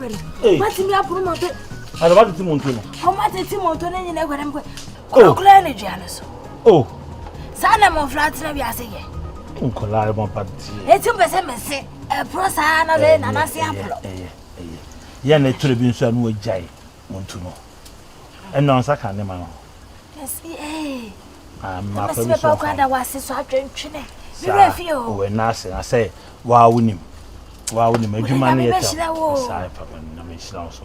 abrɛ no. Matumi apono mɔnto. Ada watete mɔnto no. Ɔmo atete mɔnto no nyina agu na mekɔ. Kɔkɔlaa na dua no so. Oh. Saa na mmɔfra tena wiase yɛ. Nkɔlaa ɛmɔ ba deɛ. Eti mpɛ sɛ mese ɛporɔ saa na sɛ nana se aporɔ. Ɛyɛ ɛyɛ. Yɛ na ɛtɔrɔ bi nso a na wagyae monto no. Ɛnna ɔnsa ka ne ma no. Ɛsi ee. Ah, mma pa bi so ɔfa. Da wase so atwentwene. Me werɛ fi o. O ɛna ase na sɛ waa wonim. Waa wonim adwuma no yɛ ta. Saa papa na me hyira wo so.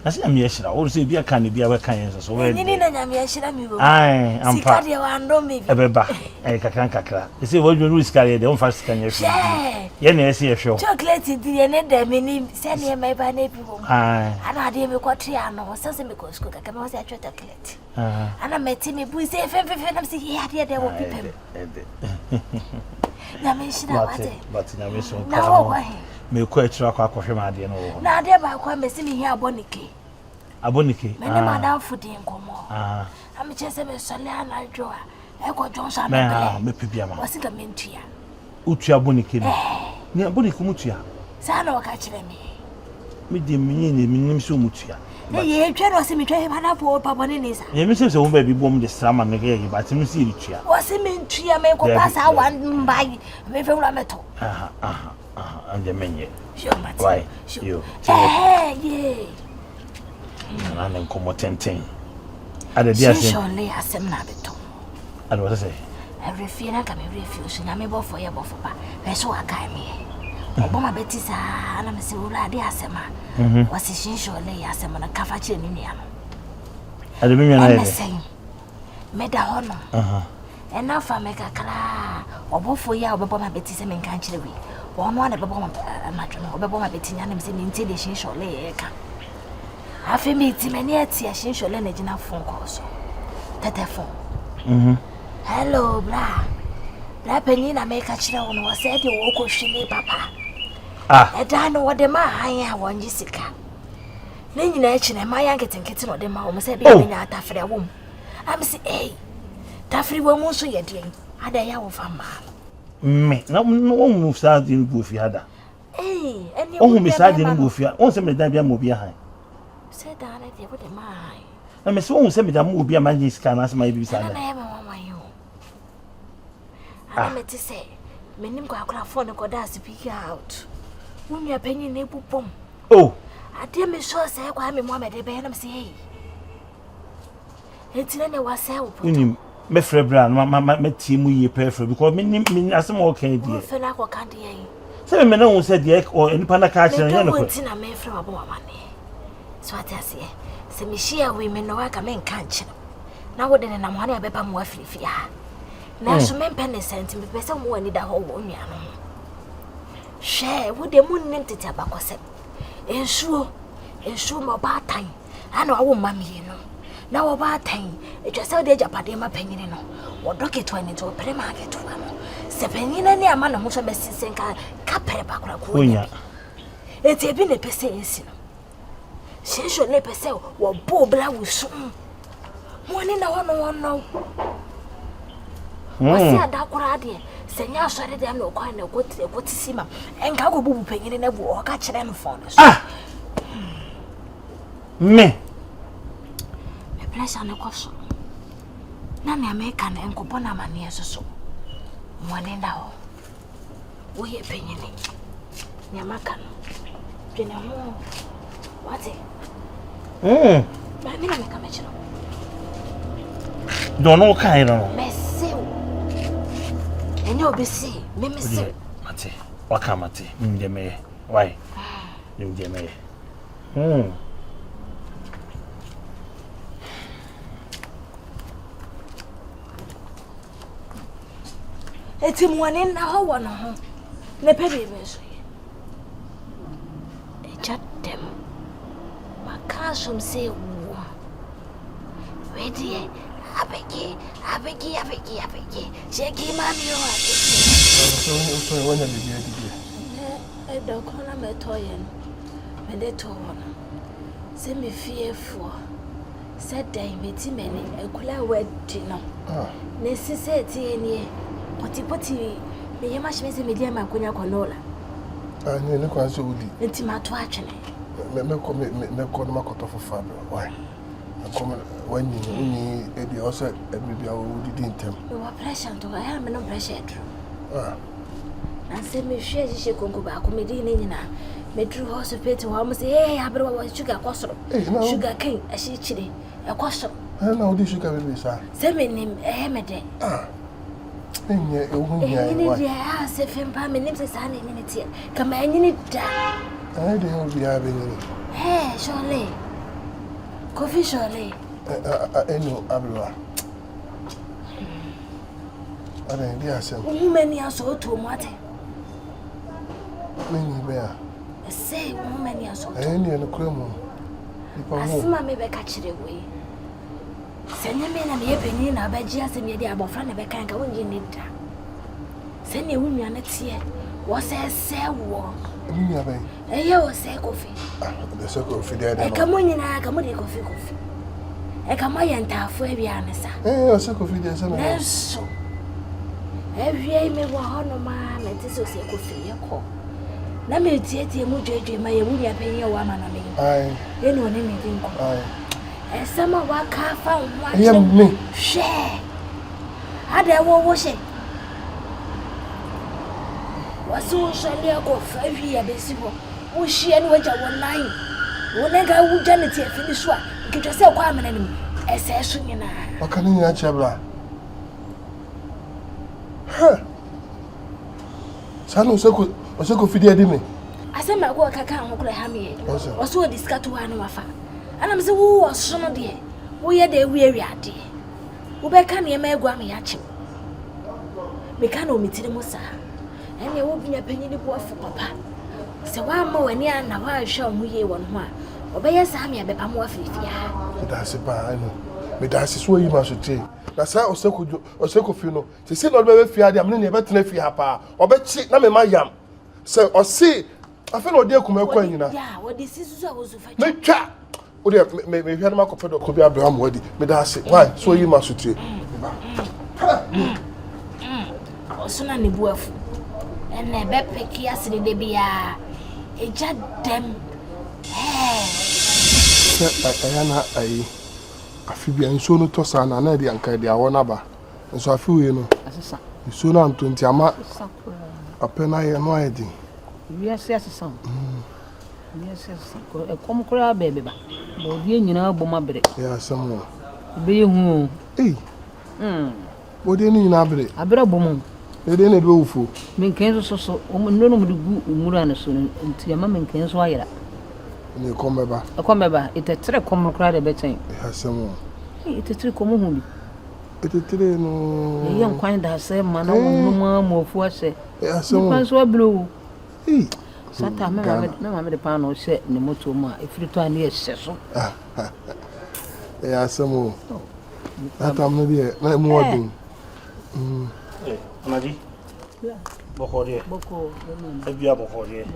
Na sɛ nyame ahyira wo sɛ ebi aka ne bi abɛka yɛn nso so. Ɛnyini na nyame ahyira me o. Ai ampa. Sika deɛ wandɔ me bi. Ɛbɛba. Ɛyɛ kakra nkakra. Ɛsɛ wɔdwuma no sika deɛ deɛ womfa sika nyɛ hwee. Yɛn na ɛsɛ yɛhwɛ wo. Chocolate di yɛ ne dɛ me ni sɛ nneɛma ɛba na ebi wɔ mu. Ana adeɛ mekɔte ano sɛ sɛ mekɔ sukuu kakra mɛwɔ sɛ atwa chocolate. Ana mɛte me bu sɛ fɛfɛfɛ nam sɛ yɛ adeɛ dɛ wɔ pipa mu. Nyame nhyira wate. But nyame so nka Na wɔ he? Mekɔ akyiri akɔ akɔhwɛ m adeɛ no wɔ hɔ. Na adeɛ baako a mɛsi mehia abɔ ne ke. Abɔ ne ke? Me ne madamfo di nkɔmmɔ. Amekyɛ sɛ mesɔle anadwo a ɛkɔ dwon so a mɛbrɛ. Mɛpɛ bi ama. Wɔsi ka mentua. Wotua abɔ ne ke no? Ne abɔ ne ke mu tua? Saa na wɔka kyerɛ me. Me deɛ menye ne menim sɛ ɔmu tua. Ne yɛ twa no ɔsɛ metwa yɛ madamfo ɔpa bɔne ne sa. Yɛ me sɛ sɛ wo baabi bom de sra ma me yɛ yɛ but me sɛ yɛ tua. Wɔsɛ mentua menkɔpa saa wan mba yi mefɛ wura mɛtɔ. Aha aha aha ɛnde menyɛ. Yo mate. Why? Yo. Ɛhɛ ye. Nana ne nkɔmmɔ tenten. Ada di asɛm. Hyehyew ne asɛm na abɛtɔ. Ada wɔsɛ sɛ. Ɛwerɛ fie na nka me werɛ fie so nyame bɔfo yɛ bɔfo pa. Hwɛ so wakae me yɛ. Ɔbɔ ma bɛti saa na mesɛ wura ade asɛm a. Wɔse hyehyew ne yɛ asɛm no kafa kyerɛ me nua no. Ada me nua no ayɛ dɛ. Ɛne meda hɔ nom. Ɛna fa me kakraa. Ɔbɔfo yi a ɔbɛbɔ ma bɛti sɛ menka nkyerɛ wei. Ɔno a na ɛbɛbɔ ma anadwo no ɔbɛbɔ ma bɛti nya ne mesɛ mentie deɛ hyehyew ne yɛ ka. Afei meti m'ani ati ahyinhyɛ lɛ na gyina phone call so. Tɛtɛ phone. Mhm. Hello bra. Bra panyin na meka kyerɛ wo no wɔ sɛ de wɔ kɔhwi ne papa. Ah. Ɛdan no wɔde ma ahan a wɔngye sika. Ne nyinaa akyi na ɛma yɛ nketenkete na ɔde ma wɔn sɛ ebi bɛnya atafere wɔ mu. Am sɛ ei tafere wɔ mu nso yɛ deɛn ada yɛ awofa mmaa no. Me na wɔn mu saa de no gu ofie ha da. Wohu me saa deɛ no mu ofie a, wohu sɛ mede dan bi ama obi ahan. Sɛ dan no deɛ wode ma ahan. Na mese wohu sɛ mede ama obi a manyɛ sika anaasɛ mayɛ biribi saa da. Ɛna yɛ me nwanwa yi o. Ana mete sɛ menim kwakora fɔ ne kɔda speak out. Wo nua panyin na ebu bom. Oh. Adeɛ me sure sɛ kwa me mu amɛde bɛyɛ na mese hey. Enti na ne wasɛe wo pɔtɔ. Wonim, mɛfrɛ berɛ a na matie mu yie pɛɛ frɛ because menim menim asɛm a ɔka yi deɛ. Wofrɛ no akɔka deɛ yi. Sɛ meme na hu sɛ deɛ nipa no ka akyerɛ no nyɛ nokorɛ. Medɔ wo nti na mefrɛ wabɔ w'amanneɛ. So ate aseɛ? Sɛ mehyia wei me nnɔwa ka menka nkyerɛ na wode nenam hɔ ne ɛbɛba mo afiri fie ha. Nanso mm. mempɛ ne saa nti mepɛ sɛ mo ani da hɔ wɔ nua no ho. Hwɛ, wo deɛ monnim tete abakɔsɛm. Nsuo, nsuo ma ɔbaatan. Ana wawo mma mmienu na wɔbaatan atwa sɛ wode agyapadeɛ ma panyini no wɔdɔ ketewa no nti wɔpere ma ketewa no sɛ panyin ani ama ne ho so bɛsi sɛ nka kapere bakora ko nya bi enti ebi na ɛpɛ sɛ ɛsi no hyehwɛ ne pɛ sɛ wɔbɔ obla wo sum mo ani na hɔ no wɔnnɔ wɔsi hmm. ada koraa deɛ sɛ nyɛ asɔre deɛ na ɔkɔ na ɛkɔ ɛkɔ te si ma nka akɔ bubu panyin na bu ɔka kyerɛ no fɔn no so. ah me. me pressure no kɔ so na nea meka no nkɔbɔ no amaneɛ nso so wɔne da hɔ. Woyɛ panyini. Nea maka no, dwene ho. Wate? Mm. Maame na meka mekyerɛ wo. Deɛ ɔno wokaeɛ no no. Mese wo. Ɛnyɛ obi se, me mese wo. Mate, waka mate, menim deɛ mɛyɛ. Why? Menim deɛ mɛyɛ. Mm. Eti mu ani nna hɔ wɔ ne ho na pɛ biribi nso yɛ. Agya dɛm, maka asom sɛ ewuo. Wei deɛ, abegye, abegye, abegye, abegye, hyɛki mami o abegye. So so wanya biribi adi deɛ? Ɛnɛ ɛdɔkɔ na mɛtɔ yɛ no, mede to hɔ no, sɛ me fiefoɔ. Sɛ dɛn meti m'ani akura a wadi no na esi sɛ ɛteɛ nie pɔtipɔti me yam ahyɛ me sɛ medi ama akonya kɔnɔla. Ah, ne ne kwan sɛ wodi. Nti mato atwene. Mɛkɔ mɛkɔ na makɔtɔ foforɔ abrɛ wo. Why? Mɛkɔ wanyi wonyi ebi a ɔsɛ ɛmɛ bi a wodidi ntɛm. Mewɔ pressure nto ɛyɛ a menom pressure aduro. Ah. Na sɛ mehwie hyehyɛ konko baako medi ne nyinaa meduru hɔ so pete hɔ mo sɛ ee aberewa wɔ sugar kɔ soro. Sugar cane ahyikyire ɛkɔ soro. Ɛna wode sugar bebree saa. Sɛ menim ɛyɛ me dɛ. Ah. Ɛnyɛ ɛho hia Ɛnyini deɛ a sɛ fam paa menim sɛ saa na ɛnyini teɛ. Kama ɛnyini da. Ɛyɛ deɛ obiara bɛnyini. Hɛɛ Shirley. Kofi Shirley. Ɛnu aberewa. Adɛn di asɛm. Wohu m'ani asɔ wotuo mu ate. Menyi bɛn a. Ɛsɛ wohu m'ani asɔ wotuo. Ɛyɛ deɛ nokorɛ mu. Nipa ho. Asɛm a mebɛka kyerɛ wo yi. Sɛ ɛnyɛ me na meyɛ panyin na wobɛgye asɛm yi adi a, abɔfra na ɛbɛka nka wonnye nni da. Sɛnea wo nua no teɛ, wɔsɛesɛe woɔ. Me nua bɛn? Ɛyɛ ɔsɛe Kofi. Ah, ɔsɛe Kofi deɛ ɛdɛ no. Ɛka mo nyinaa, ka mo de Kofi Kofi. Ɛka mo ayɛ ntaafo awia ne sa. Ɛɛ, ɔsɛe Kofi deɛ sɛ me. Nanso, awia yi mewɔ hɔnom a mete sɛ ɔsɛe Kofi yɛkɔ. Na metietie mu dwedwe ma yɛ wo nua panyin a ɔwɔ amanɔne yi. Aye. Ɛna ɔne me di nkɔmmɔ. Aye. Nsɛm a waka afa wo ho akyerɛ me. Hwɛ! Adɛn wo wo hye? Wɔse wo nsɔre akɔfa hwi abɛsi hɔ. Wohyia no wagya wo nan. Wo nan ka wogya ne tiafi no so a, nketwa sɛ ɛkɔ amena no mu. Ɛsɛe so nyinaa. Waka ne nyinaa kyerɛ bra. Hɛ! Saa na ɔsɛ kofi de adi me. Asɛm baako a ɔka kaa ho koraa ɛha me yɛ. Ɔsɛ ɔde sika to hɔ a na wafa. Ɛna me sɛ wo ɔsono deɛ woyɛ dɛ wiawia adeɛ. Wobɛka nneɛma agu ama yɛakye wo. Meka no wɔ me tiri mu saa. Ɛnneɛ wo nua panyin bo afu papa. Sɛ woamma w'ani anna hɔ anhwɛ wo ho yie wɔ ne ho a, ɔbɛyɛ saa ma yɛabɛpam wo afiri fie ha. Meda ase paa ɛno. Meda ase so ayi m'asotire. Na saa ɔsɛ kofi no, sese na ɔde bɛbɛ fie ha deɛ, mene ne yɛbɛtena fie ha paa. Ɔbɛkye na mema yam. Sɛ ɔse afei na ɔde akuma ɛkɔ anyina. Metwa wodeɛ mehwɛ no makɔpɛ dɔkɔ bi abrɛ ama wadi. Meda ase. Why? So ayi m'asotire. Ɔso na ne bu afu. Ɛna ɛbɛpeke asene da biara. Ɛgya dɛm. Sɛ ɛyɛ na ayi afe bia nsuo no tɔ saa na na ɛde anka ɛde awɔ no aba. Nso afe wei no nsuo no antɔ nti ama apɛ no ayɛ no ayɛ den. Wiase asesa o. Wiase asesa. Ɛkɔm koraa bɛɛ bɛba. Bɔdeɛ nyinaa bom abere. Ɛyɛ asɛm o. Ɛbɛyɛ hu o. Ei. Bɔdeɛ no nyinaa abere. Abere bom o. Ɛdeɛ na ɛde bɛwu fuo. Menkɛn nso so wɔn nnuro no wɔde gu nwura no so no nti ama menkɛn nso ayera. Ɛna ɛkɔm bɛba. Ɛkɔm bɛba. Etɛtrɛ kɔm no koraa deɛ ɛbɛkyɛn. Ɛyɛ asɛm o. Ei etɛtrɛ kɔm ho bi. Etetire no. Yɛyɛ nkwan dasɛ ma na wɔn nom ara mu afu ahyɛ. Asɛm Nipa nso abere o. Ei. Sata me maame me maame de paano hyɛ ne moto mu a efiri tɔ a ne yɛ hyɛ so. Ɛyɛ asɛm o. Atam no deɛ na emu ɔden. Anadi. Bɔkɔ deɛ. Bɔkɔ. Ebia bɔkɔ deɛ.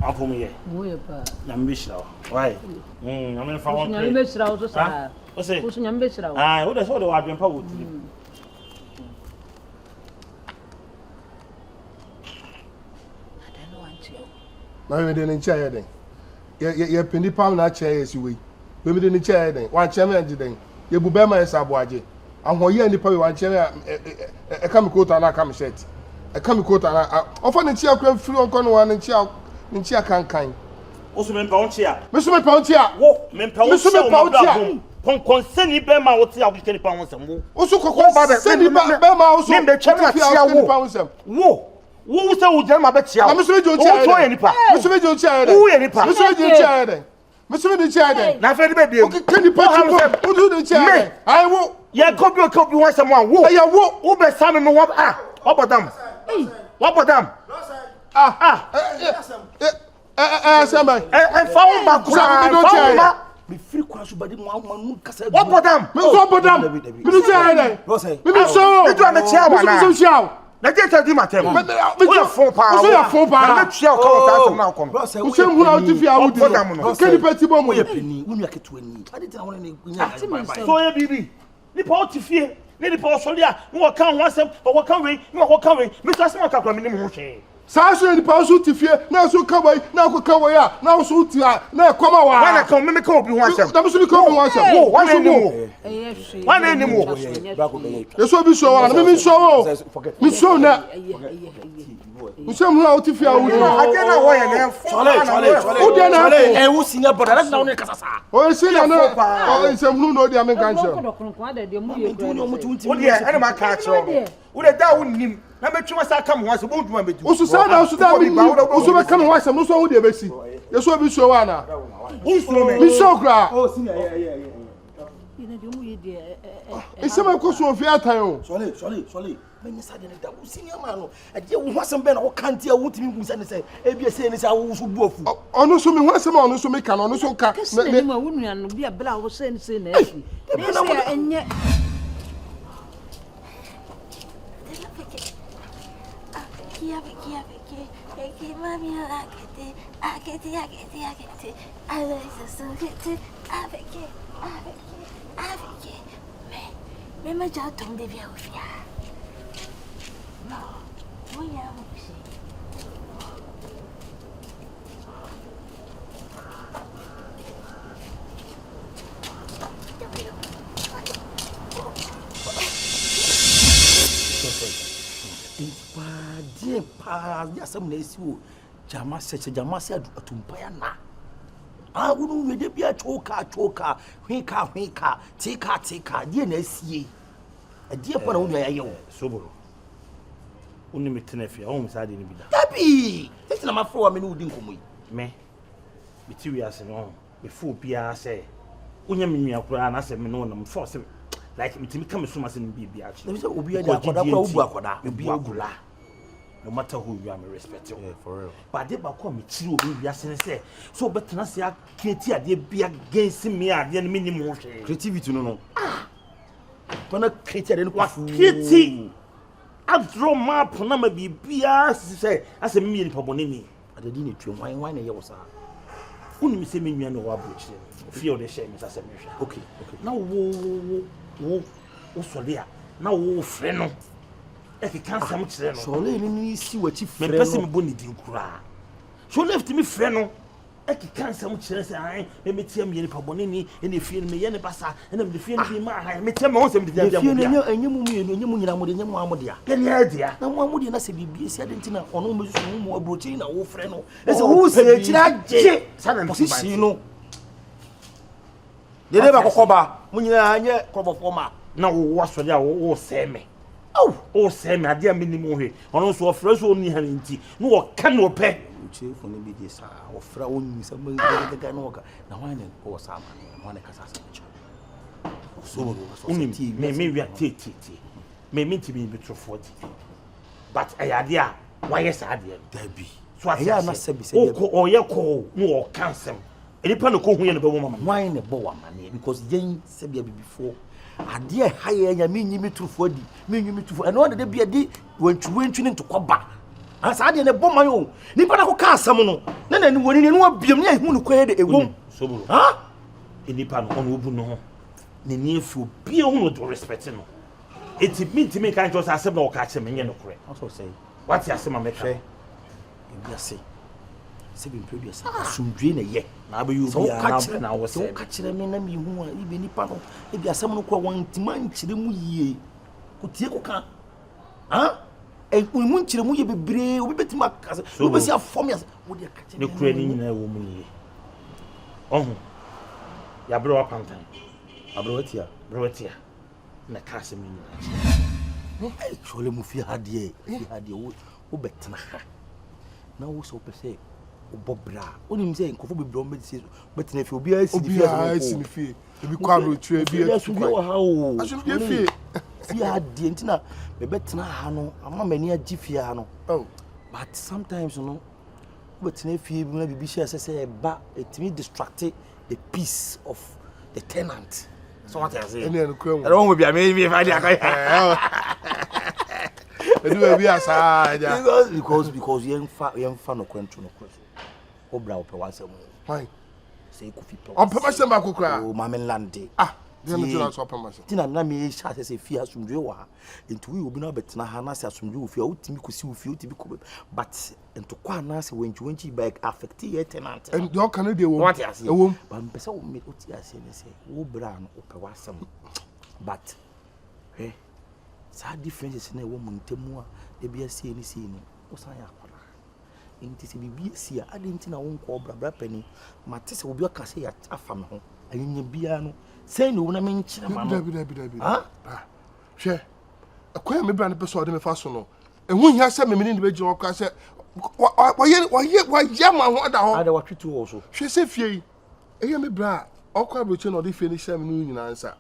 Apom yɛ. Mo yɛ paa. Nyame bɛhyira wo. Why? Nyame nfa wɔn Nyame bɛhyira wo so saa. Ose. Wo so Nyame bɛhyira wo. Ah, wo de sɛ wo de wɔ adwempa wɔ tirim. Na mede ne nkyɛn yɛ dɛn? Yɛpɛ nipa na akyɛ yɛ si wei. Mede ne nkyɛn yɛ dɛn? Wankyɛ me angye dɛn? Yɛbu bɛrima yɛ sɛ aboagye. Ahoɔyɛ nipa wei wankyɛ me a ɛka me coat anaa ɛka me shirt. Ɛka me coat anaa ɔfa ne nkyia kura mfiri ɔnkɔ no wa ne nkyia ne nkyia kankan. Wo so mempɛ wo nkyea. Me so mepɛ wo nkyea. Wo mempɛ wo Me so hyɛ mepɛ wo wo mabrabɔ nkyea. mu. Kɔnkɔnsɛni bɛrima a wote a wokeka nipa ho nsɛm wo. Wo so kɔkɔnsɛni bɛrima a wo so Membɛtwa wote fie a akyea wokeka wo. nipa ho nsɛm. Wo wo wo sɛ wo gyina ma bɛkyea wo. Na me so megye wo nkyea Wo yɛ so yɛ dɛn? nipa. Me so megye wo nkyea yɛ dɛn? Wo yɛ nipa. Me so megye wo nkyea yɛ dɛn? Me so megye nkyea yɛ dɛn? Na afei de bɛ biem. Wokeka nipa Wo ti ham bom. sɛ Wo so de nkyea yɛ me. dɛn? Ayi wo. Yɛ ka obi ɔka obi ho asɛm a wo. Ɛyɛ wo. Wo bɛ sa me me ho ah wabɔ dam. Wabɔ dam. Ah. Ah. Ɛsɛm bɛn. Ɛnfa wo ma koraa ɛnfa wo ma. mefiri kwan so bade mu ama mu kasa Wabɔ dam. Me nso bɔ dam. Me nso kyea yɛ dɛn? Me nso. Me dura me kyea wa Me na. nso kyea wo. Na gye sɛ di ma tɛm. Me Wo yɛ fon paa. Wo so yɛ fon paa. Na me tua wo ka wɔ saa asɛm na akɔ no. Wo sɛ nhunu a wote fie a wodi Wabɔ dam no. no. Keka nipa ti bɔ mu. woyɛ pani wo nua ketewa ni ade tena wo ne ne nya So yɛ biribi. Nipa ɔte fie ne nipa ɔsɔre a ne wɔka ho asɛm ɔkɔka wei ne wɔkɔka wei. Me so asɛm a ɔka koraa menim ho hwee. Saa nso yɛ nipa nso te fie na nso ka wei na akɔ ka wei a na nso te a na ɛkɔm a waa. Wọn na ka mi ka obi ho asɛm. Na mi nso mi ka obi ho asɛm. Wo wọn na enim wo. Wọn na enim wo. Yɛsɛ obi sɔ wa na mi mi nsɔ wo mi sɔ na nsɛm hunu a wote fie a wodi. Adeɛ na wɔyɛ na ɛfo. Sɔle sɔle sɔle. Wo deɛ na ɛfo. Ɛ wo senior brother na wo ne kasa saa. Oye senior na nsɛm hunu na odi a mi nka nkyɛn. Wo deɛ ɛna ma ka akyerɛ wo. Wo deɛ da a wo nim. Na mɛtwe wasa aka me ho asɛm, wobɛhu dwuma mɛdi. Wosu saa na wosu da mi ni, wosu bɛka me ho asɛm, wosu ahu deɛ bɛsi. Yɛsɛ obi suo wa ana? Wonsuro me. Mesuo koraa. Nsɛm a ɛkɔ so wɔ fie atan o. Sɔle, sɔle, sɔle. Mɛnyɛ saa deɛ no da. Wo senior man no, ɛdeɛ wo ho asɛm bɛn na woka nti a wontumi nhu sɛ ne sɛ ebi ɛsɛ ne sɛ awo so bu afu. Ɔno nso me ho asɛm a ɔno nso meka no, ɔno nso ka. Kɛse n'anim a wo nua no bi a bere a wosɛ ne sɛ na asi. Ne sɛ ɛnyɛ. Nti paa deɛ paa de asɛm na esi wɔ gyama sɛ sɛ gyama sɛ atumpae ana ah wo no wie de bia two car two car hwe car hwe car tee car tee car deɛ na esie ɛdeɛ pa na wo nua yɛayɛ wo soboro wo ne me tena fie a wohu saa adeɛ no bi da dabi sɛ na mafrɛ wa me ne wo di nkɔmmɔ yi me mete wiase no ho mefo obiara sɛ wonyɛ me nua koraa na sɛ me ne wo nam mefo sɛ like metumi ka me som asɛm no biribiara kyerɛ sɛ obiara de akɔda koraa wobu akɔda mebu akɔda no matter who you are me respect you yeah, for real. But adeɛ baako a mekyiri wɔ me wiase ne sɛ sɛ wobɛtena ase akreti adeɛ bi against me a adeɛ no mennim ho hwee creativity no no ah tɔna create adeɛ no wakreti adrɔ map na ma biribiara sisi sɛ asɛ memeyɛ nipa bɔne ni Adadi na etua hwan hwan na ɛyɛ wo saa? Wonim sɛ me nua na ɔwɔ aburokyire no ofie a ɔde hyɛ me nsa sɛ menhwɛ. Okay, okay. Na wo wo wo wo wosɔre a na wo frɛ no ɛkeka nsɛm kyerɛ no. Sɔle ne no si w'akyi frɛ no. Mempɛ sɛ mebɔ ne din koraa. Sɔle tumi frɛ no ɛkeka nsɛm kyerɛ sɛ ae me metia meyɛ nipa bɔne ni ɛna efie no meyɛ ne basa ɛna mede fie no bi ma ha metia me ho sɛ mede fie no bi a ɛnyɛ mu mmienu ɛnyɛ mu nyinaa mo de ɛnyɛ mu a mo dea yɛne ayɛ dea na mo a mo deɛ na sɛ biribi esi ade nti na ɔno mbɛsusu mo mu aburokyiri na wofrɛ no ɛsɛ wo sɛ akyiri agye position no dede ba kɔkɔ ba mo nyinaa nyɛ kɔbɔfoɔ ma na wowɔ asɔre a wosɛe me wosɛe me adeɛ a menim wo hwɛ ɔno nso ɔfrɛ so ɔnni ha no nti na wɔka ne ɔpɛ kyerɛfo no bi deɛ saa wɔfrɛ wo nyi sɛ gaga na wɔka na hwan ne ɔwɔ saa ma no hwan ne kasa asɛm kyerɛ so wonim me me wia tie tie tie me me ntumi bi torofoɔ ti but ɛyɛ adeɛ a wayɛ saa adeɛ no dabi so ate ase wokɔ ɔyɛ kɔɔ na ɔka nsɛm nipa na kɔhu yɛ no bɛbɔ mama hwan ne bɔ wɔ amaneɛ because yɛn sɛbia bibifoɔ adeɛ ɛha yɛ nya menyi me turufoɔ adi menyi me turufoɔ ɛno ɔdede bi adi wantwiwantwi ne ntokwa ba ah, saa adeɛ no ɛbɔ man o nipa na kɔka asɛm no na n'ani wɔni n'ani wabiam ne ahu no kwan de ɛwom sobolo ha nipa no ɔno obu ne ho n'ani afi obi ehu no do respect no eti mintimi nka nkyɛn sɛ asɛm na ɔka kyerɛ me nyɛ nokorɛ wate asɛm a mɛka ewiase sɛ bi mpɛ duasa asomdwe na ɛyɛ na abɛyɛ obi a na awɔ sɛ woka kyerɛ me na mehu a ebi nipa no ebi asɛm no kɔ wɔn ntoma nkyerɛ mu yie kotie kɔka ha mu nkyerɛ mu yɛ bebree obi bɛtumi aka sɛ wobɛsi afɔ me ase wode aka kyerɛ ne kura ne nyinaa wɔ mu nie ɔho yɛaberɛ wapantan aberɛ watia berɛ watia na ka asɛm no nyinaa kyerɛ sɔle mu fie ha deɛ fie ha deɛ wobɛtena ha na wo sɛ wopɛ sɛ wobɔ bra a wonim sɛ nkurɔfoɔ bebree wɔn bɛtena fie obiara si ne fie obiara si ne fie ebi kɔ aburokyire ebi atu kwan wɔ ha o asomdwe fie fie ha deɛ nti na mebɛtena ha no ama m'ani agye fie ha no oh. but sometimes no wobɛtena fie bi na biribi hyɛ sɛ sɛ ɛba ɛtumi distract the peace of the tenant so what I say ɛne ɛno kura mu ɛno wɔn bi a mi mi fa di akɔ ɛdu baabi a saa ɛgya because because because yɛn fa yɛn fa nɔkora nto nɔkora so o bra ɔpɛ w'asɛm o hwan sɛ ekofi pɛ ɔmpɛ m'asɛm baako koraa o maame nlande ah. Deɛ no gyina so apam ase. Ti na na me hyɛ ase sɛ fie asomdwoe wɔ ha. Nti woyɛ obi na wabɛtena ha na sɛ asomdwoe wɔ fie a wotumi kɔsi wo fie wotumi kɔ but ntokwa anaasɛ wankyiwankyi ba affect yɛ tenant. Deɛ ɔka no deɛ wɔ mu. Wate aseɛ. Ɛwɔ mu. But mpɛ sɛ wote aseɛ ne sɛ wo berɛ a no wopɛ w'asɛm but hwɛ saa differences na ɛwɔ mo ntam a da bi asie ne sei no wosan yɛ akwadaa. Enti sɛ biribi asi a, adɛn nti na wonkɔ bra? Bra panin, mate sɛ obi aka sɛ afa me ho. Anyanya biara no, sɛn na owu na menkyerɛ ma no? Dabi, dabi, dabi. Bra, hwɛ, ɛkwan a me bra no pɛ sɛ ɔde me fa so no, ɛho hia sɛ memene ne bɛgyina hɔ koraa sɛ wayɛ wayɛ wayɛ ama ho ada hɔ. Ada watwe tuo wɔ so. Hwɛ sɛ fie yi, ɛyɛ me bra a ɔkɔ aburokyi na ɔde fie no hyɛ me no nyinaa nsa.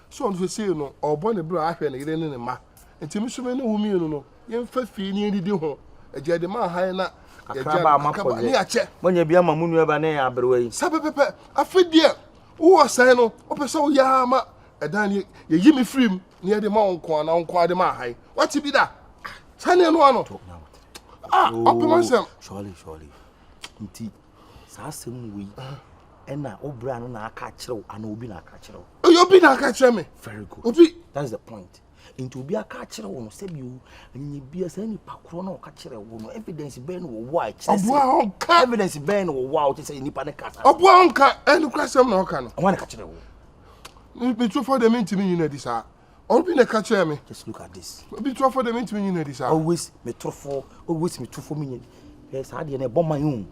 So ɔno sɛ no, ɔrebɔ ne bra ahwɛ ne yere ne ne mma. Nti me nso me ne wo mmienu no, yɛmfa fie ne yɛndidi ho. Agya de maa han na kakra ba ama pɔ ne akyɛ. Monya bi ama mo nua ba ne aberewa yi. Sa pɛpɛpɛ. Afei deɛ wowɔ sɛn no, wopɛ sɛ woyɛ ara ma ɛdan no yɛyi me firi mu na yɛde ma wo nko ara na wo nko ara de ma han. Wate bi da? Saa ne ɛno ano. Ah, ɔpem asɛm. Surely, surely. Nti saa asɛm wei ɛna wo bra no na aka akyerɛ wo anaa obi na aka akyerɛ wo? Ɛyɛ obi na aka akyerɛ me. Very good. Obi. That's the point. Nti obi aka akyerɛ wo no sɛbi o anyanya bia saa nipa korɔ na ɔka kyerɛ wo no evidence bɛn na wɔwɔ a ɛkyerɛ sɛ ɔboa ɔnka evidence bɛn na wɔwɔ a ɔkyerɛ sɛ nipa ne kasa ɔboa ɔnka ɛne kora sɛm na ɔka no ɔmo na ka kyerɛ wo meturofo de mentumi nyina di saa ɔbi na ɛka kyerɛ me just look at this obi turofo de mentumi nyina di saa always metorofo always metorofo menyɛ Hwɛ saa deɛ no ɛbɔ man o.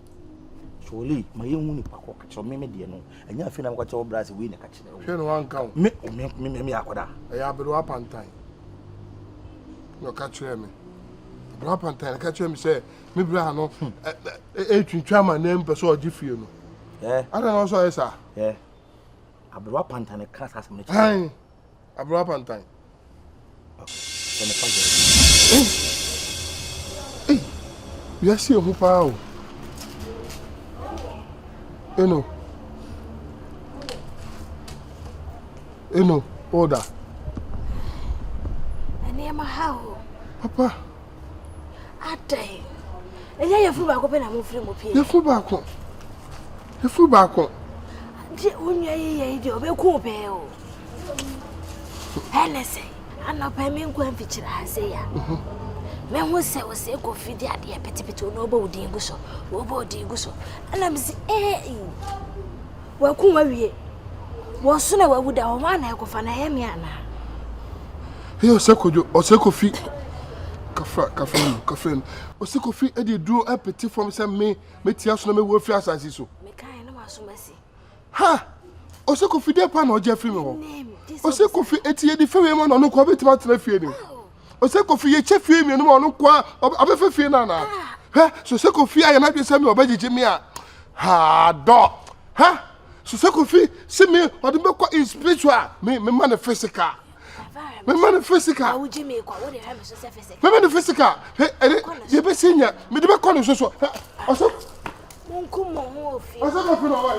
Surely ma yɛn hu nipa kɔ kakyerɛ me me deɛ no. Ɛnyɛ afei na mekɔ kyerɛ wo bra sɛ wei na kakyerɛ wo. Hwɛ na wanka o. Me me me me akɔda. Ɛyɛ aberewa apantan. Na ɔka kyerɛ me. Aberewa apantan na ka kyerɛ me sɛ me bra no ɛtwintwa ama nan mpɛ sɛ ɔgye fie no. Ɛ. Ada na ɔsɔ ɔyɛ saa. Ɛ. Aberewa apantan ka saa asɛm no kyerɛ. Aberewa pantan. Ei, wiase ehu paa o. Eno. Eno, order. Nneɛma ha o. Papa. Adɛn? Ɛnyɛ yɛfuru baako pɛ na mofiri mu pii. Yɛfuru baako. Yɛfuru baako. Deɛ wo nua yi yɛ yi deɛ ɔbɛku wo pɛɛ o. Ɛne sɛ anɔpa me nkwa mfikyiri ha sɛ ya. Mhm. Mehu sɛ wo sɛ kofi de adeɛ petepete wo na ɔbɔ wo din gu so. Wɔbɔ wo din gu so. Ɛna me si ee waku wawie. Wɔso na wawu da hɔ hɔ ana ɛkɔfa na ɛyɛ me anaa. Hey, ɔsɛ kodwo ɔsɛ kofi kafra kafra mu kafra mu ɔsɛ kofi ɛde duro ɛpete fam sɛ me metia so na mewu afiri asase so. Mekae na wasom asi. Ha! Ɔsɛ Kofi dɛ pa na ɔgye afiri me hɔ. Ɔsɛ Kofi eti yɛde fie wei ma na ɔno nko ɔbɛtumi atena fie no. Ɔsɛ Kofi yɛkyɛ fie mmienu ma ɔno nko a ɔbɛfɛ fie no anaa? Hɛ, so sɛ Kofi ayɛ n'adwene sɛ me ɔbɛgyegye me a, ha dɔ. Ha, so sɛ Kofi se me ɔde me bɛkɔ in spiritual, me mema no physical. Mema no physical. Mema no physical. Hɛ, ɛde yɛbɛsi nya, mede bɛkɔ no so so. Ɔsɛ Munkum mo ho wɔ fie. Ɔsɛ kɔfi na ɔwɔ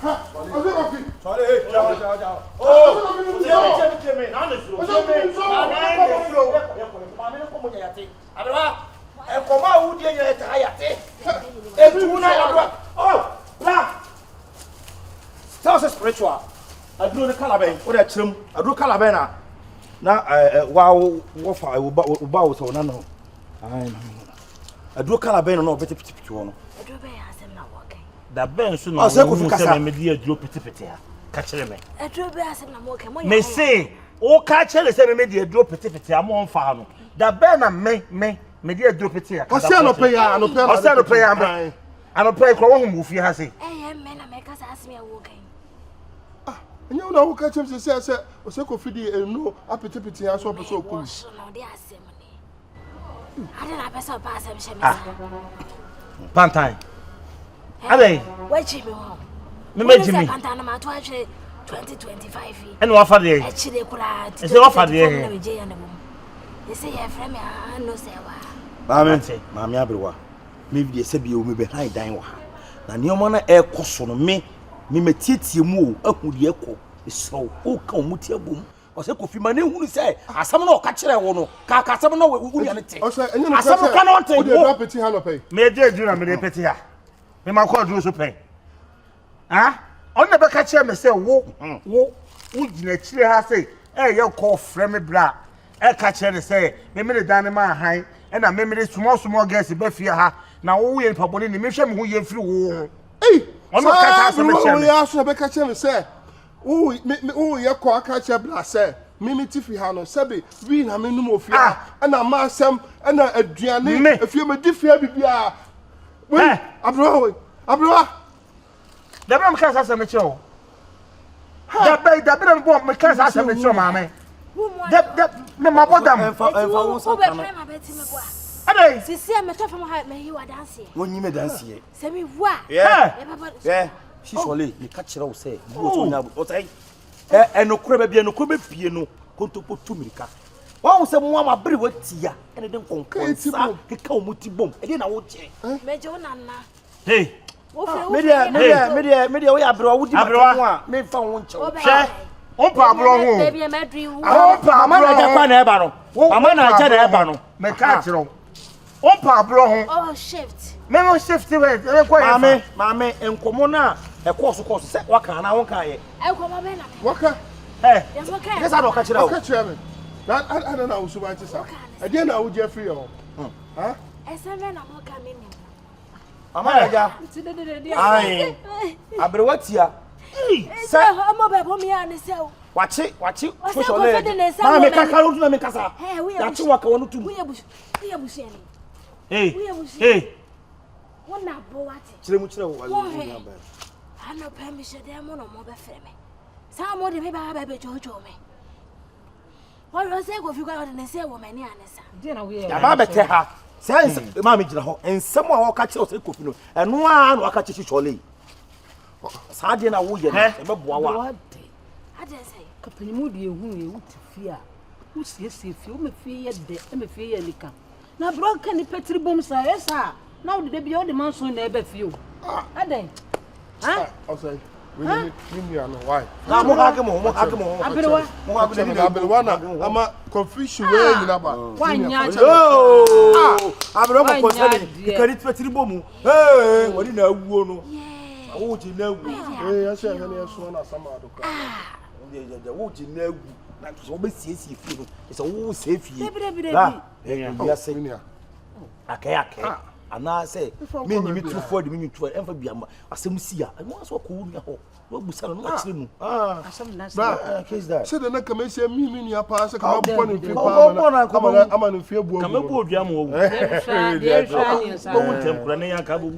ha. Ɔsɛ kɔfi. Sɔre ee gyawo gyawo gyawo. Oo tie mi tie mi tie mi. Tie mi. Maame ne suro. Maame ne kɔmɔ nyɛ yate. Aberewa nkɔmɔ a wudie nyɛ yɛ taa yate. Etu na aberewa. Oh bra. Sɛ ɔsɛ spiritual. Aduro ne kala bɛn o de kyerɛ mu. Aduro kala bɛn na na ɛɛ wa wɔfa wo ba wo ba wo sɛ wo nana o. Aduro kala bɛn na na ɔbɛte pitipiti hɔ no. Aduro bɛn asɛm na wɔka. Da bɛn so na wɔn mu sɛ mɛmɛ aduro pitipiti ha ka kyerɛ me. Aduro bɛn asɛm na wɔka mo yɛ. Me se woka kyerɛ ne sɛ mɛmɛ di aduro pitipiti ha mo nfa no da bɛn na me me me di aduro piti ha. Ɔsɛ anɔpɛ ya anɔpɛ ɔsɛ anɔpɛ ya mɛ anɔpɛ yi kura wɔn ho fie ha se. Ɛyɛ mɛ na mɛka saa asɛm yɛ wɔka yi. Ah, ɛnyɛ wo na woka kyerɛ me sɛ sɛ ɔsɛ kofi de nnuro apetepete ha sɛ ɔpɛ sɛ ɔkum. Mɛ wɔ so na ɔde asɛm ni. Ah, pantan. Adɛn? Wagye me hɔ. Mema gye me. Pantan no mato ahwere 2025 yi. Ɛna wafa deɛ. Akyire koraa. Ɛsɛ wafa deɛ. Ɛsɛ yɛfrɛ me ano sɛ wa. Maame, maame aberewa. Me deɛ sɛ bio me bɛ han dan wɔ ha. Na nneɛma no ɛrekɔ so no me me matietie mu o ahu deɛ ɛkɔ. Mesrɛ wo, woka wɔn ti abom. Ɔsɛ Kofi ma ne hunu sɛ asɛm no ɔka kyerɛ wo no ka ka asɛm no wo nua no te. Ɔsɛ ɛnyɛ no asɛm no ka no ɔnte. Wode aduro apete ha nɔpɛ yi. Mede aduro na mede pete ha. Mema kɔ aduro so pɛn. Ah? Ɔno na na bɛka kyerɛ me sɛ wo wo wo gyina akyire ha sɛ ɛyɛ kɔ frɛ me bra ɛka kyerɛ ne sɛ memene dan ne ma ahan ɛna memene small small girls bɛ fie ha na wo yɛ nipa bɔne ni mehwɛ me ho yie mfiri wo ho. Ei, Ɔno ka saa saa asɛm no aberewa kyerɛ wei me. ara so na bɛka kyerɛ me sɛ wo me me woyɛ kɔ aka kyerɛ bra sɛ me me ti fi ha no sɛbe wii na me nom ofie ha ɛna ma asɛm ɛna aduane Me. efie me di fie bibiara wei Eh. aberewa wei aberewa Dabi na meka saa asɛm no kyerɛ wo. Dabi dabi na mebɔ meka saa asɛm no kyerɛ maame. Dab dab me mabɔ dam. Ɛmfa ɛmfa wo nsa nka no. Wobɛpɛ ma bɛti me boa. Adɛn? Sisi a mɛtɔ fam ha mɛyi wo adanseɛ. Wonyi me danseɛ. Sɛ mewu a, Hwɛ. yɛbɛbɔ no so. Hwɛ. Sisɔle meka kyerɛ wo sɛ bu wɔ so nya ɔsɛe. Ɛ ɛnokorɛ baabi ɛnokorɛ bɛpie no kontompo tu mirika. Wahu sɛ mo ama bere watia ɛna de nkɔnkɔnsa keka wɔn ti bom. Ɛdeɛ na wokyɛ. Mɛgye wo nana. Hey. Wofiri Me wofiri deɛ me na deɛ me deɛ me deɛ woyɛ aberewa wodi Aberewa. m'atɛm a memfa wo nkyɛ wo. Hwɛ. Wompa aborɔ ho. o. Baabi a mɛduru yi, wo. Wompa Mama na aborɔ agya ho. kwa na ɛba no. Mama na agya na ɛba no. Meka kyerɛ wo. Wompa aborɔ ho. Oh, shift. Me no shift wɛ ɛkɔ yɛ fa. Maame maame nkɔmɔ no a ɛkɔɔ so kɔɔ so sɛ waka anaa wonka yɛ. Nkɔmmɔ bɛn na me. waka Ɛ Deɛ mo Nyɛ kae. saa na ɔka kyerɛ wo. waka kyerɛ me na ada na wo suban te saa ɛdeɛ na wogye afiri yɛ hɔ ha Ɛsɛm bɛn na mo ka me nim. Mama na agya. Nti dededede Ae. Aberewa tia. Sɛ ɔmo bɛbɔ mi a ne sɛ o. Wakye wakye Ɔsɛ social nkɔfɛ media. de ne nsa Maame wɔ kaka m'ani. no tuna me kasa. Ɛ, woyɛ Yakye busu- waka wɔn tum. Woyɛ busu woyɛ busuani. Hey. Woyɛ busuani. Hey. Wo na bo wate. Kyerɛ mu kyerɛ wo. Wo hwɛ. Anɔpa mi hyɛ dan mu na ɔmo bɛfrɛ me. Saa ɔmo de me ba ba bɛdwoodwoo me. Wɔhwɛ sɛ Kofi kwan ɔde ne nsa wɔ m'ani a ne sa. Deɛ na woyɛ. Yaba abɛtɛ ha. Sɛ nsɛm maame gyina hɔ. Nsɛm a wɔka kyerɛ sɛ Kofi no ɛno ara na wɔka kyerɛ Sisɔle yi. Saa adeɛ na woyɛ no ɛbɛboa wo a. Aberewa de. Adeɛ sɛ. Kapanimu deɛ ehu yɛ wote fie a wosiesie fie woma fie yɛ dɛ ɛma fie yɛ anika na aberewa ka nipa tiri bom saa ɛyɛ saa na wode da bia wode manson na ɛba fie o adɛn ha ɔsɛ wei ne me nua no why Na mo hage mo ho mo hage mo ho. aberewa Mo hage kyerɛ mo me na ho. aberewa na ama confusion wei nyina ba Wanyɛ akyɛ. Yoo! Aberewa kɔkɔ Wanyɛ sɛ adeɛ. keka ne tiri bɔ mu. Ee, wɔde na awuo no. Wogye na awu. ee ɛsɛ ɛhwɛ ne ɛsoɔ na asama ado koraa Wogye na awu. Na sɛ wobɛsiesie fie no, sɛ wowɔ sɛ fie. Dabi, dabi, Ba, dabi. wiase me nua akɛɛ akɛɛ anaasɛ menyi me turufoɔ de menyi turufoɔ ɛmfa bia ma asɛm si a ɛno ara sɛ wakɔ wo nua hɔ na wabusa no na wakyerɛ mu. Ah, asɛm na bra sɛ ah, case that. sɛdeɛ na kama ɛhyɛ mi me nua paa sɛ kama bɔ ne mfe Kama paa bɔ na ama kama na- ama ne mfe abu Kama agu bu odua mu owu. deɛ hwɛ deɛ hwɛ ne nsa Owu ntɛm kura ne yanka bu.